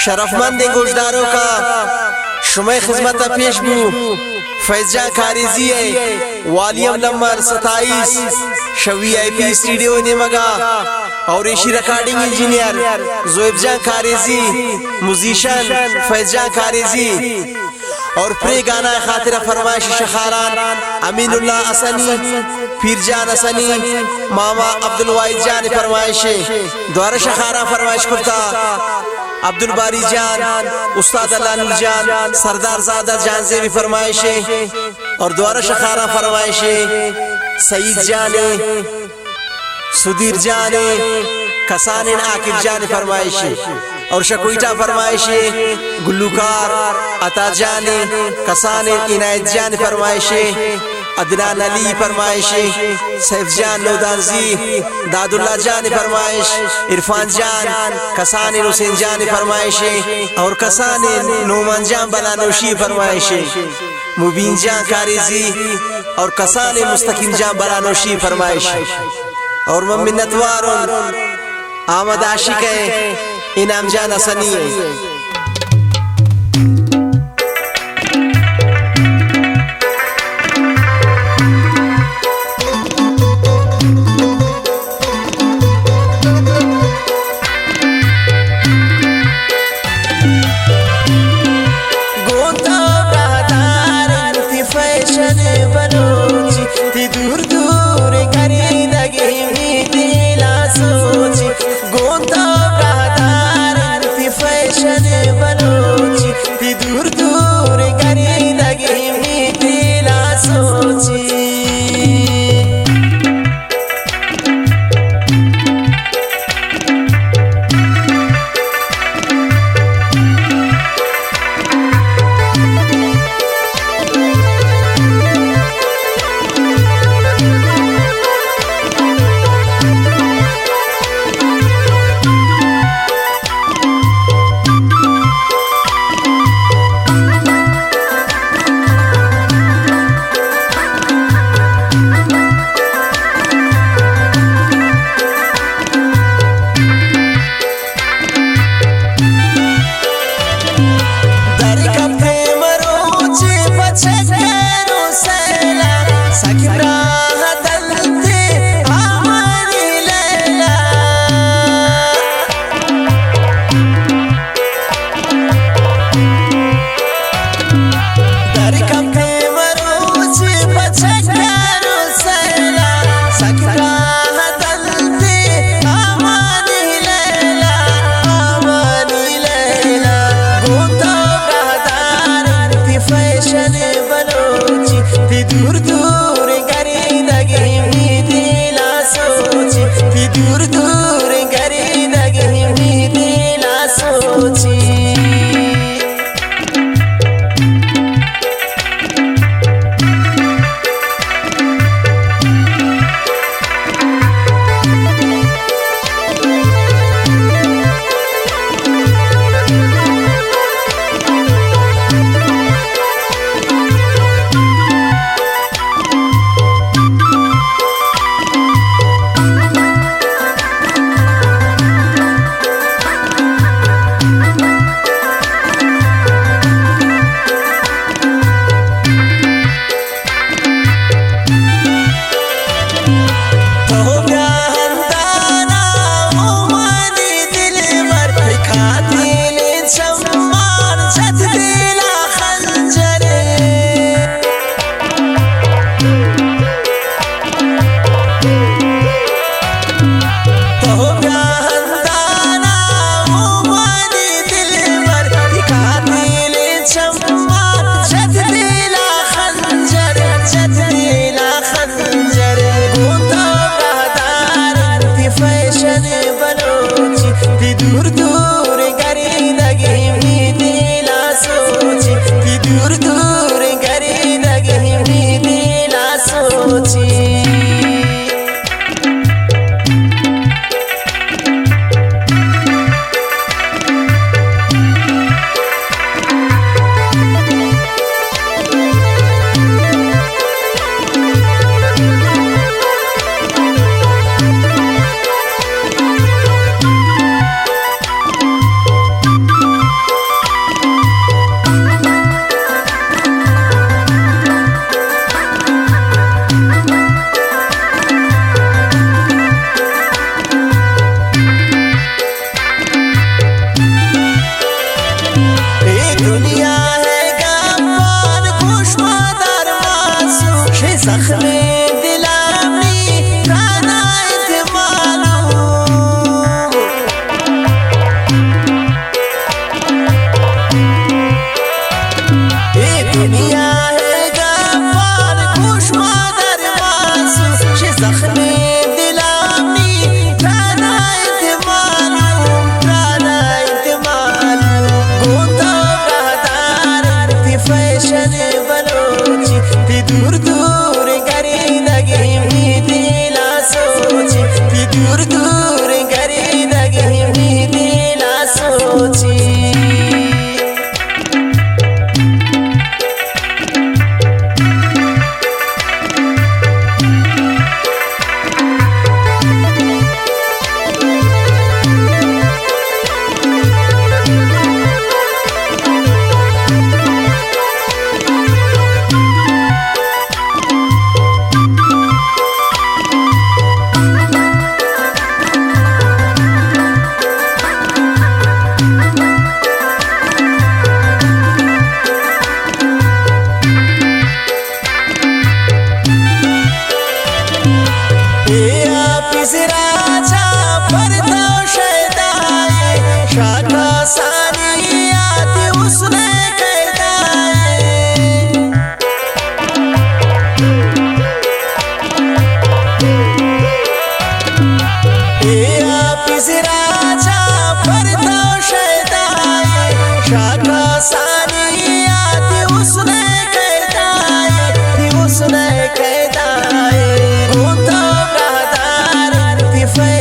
شرفمندیں گوشداروکاں، شمئے خذمت ءَ پیش بو فیض جان کاریزی ءِ والیوم نمبر ستائیس، شہ وی آئی پی اسٹوڈیو نیمگا، اور ایشی ریکارڈنگ انجینئر زویب جان کاریزی، موزیشن فیض جان کاریزی، اور پرے گانا خاطر فرمائش شخاران امین اللہ حسنی، پیر جان حسنی، ماما عبدالواحد جان فرمائش، دوارہ شخاران فرمائش کرتا عبدالباری جان، استاد اللہ نور جان، سردار زادہ جان زیبی فرمائش، اور دوارہ شخاران فرمائش سعید جان، سدیر جان، کسانین عاقب جان فرمائش، اور شہ کوئٹہ فرمائش گلوکار عطا جان، کسانین عنایت جان فرمائش، عدنان علی فرمائش، سیف جان نودانزی، داد اللہ جان فرمائش، عرفان جان، کسانین حسین جان فرمائش، اور کسانین نعمان جان بلانوشی فرمائش، مبین جان کاریزی، اور کسانین مستقیم جان بلانوشی فرمائش۔ اور من منتوار اوں احمد عاشق ءِ، انعام جان حسنی ءِ۔ گوں تو براہدار انت فیشن بلوچی، تئی دور دور گریدگی می دل ءَ سوچی۔ گوں تو براہدار انت فیشن بلوچی، تئی دور دور گریدگی می دل ءَ سوچی۔ در کپتیں مروچی پہ چکر و سیل ءَ، سک براہ دنت آوانی لیلا۔ در کپتیں مروچی پہ چکر و سیل ءَ، سک براہ دنت آوانی لیلا، آوانی لیلا۔ گوں تو براہدار انت فیشن بلوچی، تئی دور دور گریدگی می دل ءَ سوچی، تئی دور دور گریدگی می دل ءَ سوچی۔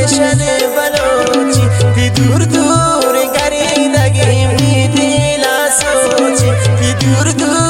گلشن بلوچی، تی دور دور گریدگی می دلا سوچی، تی دور دور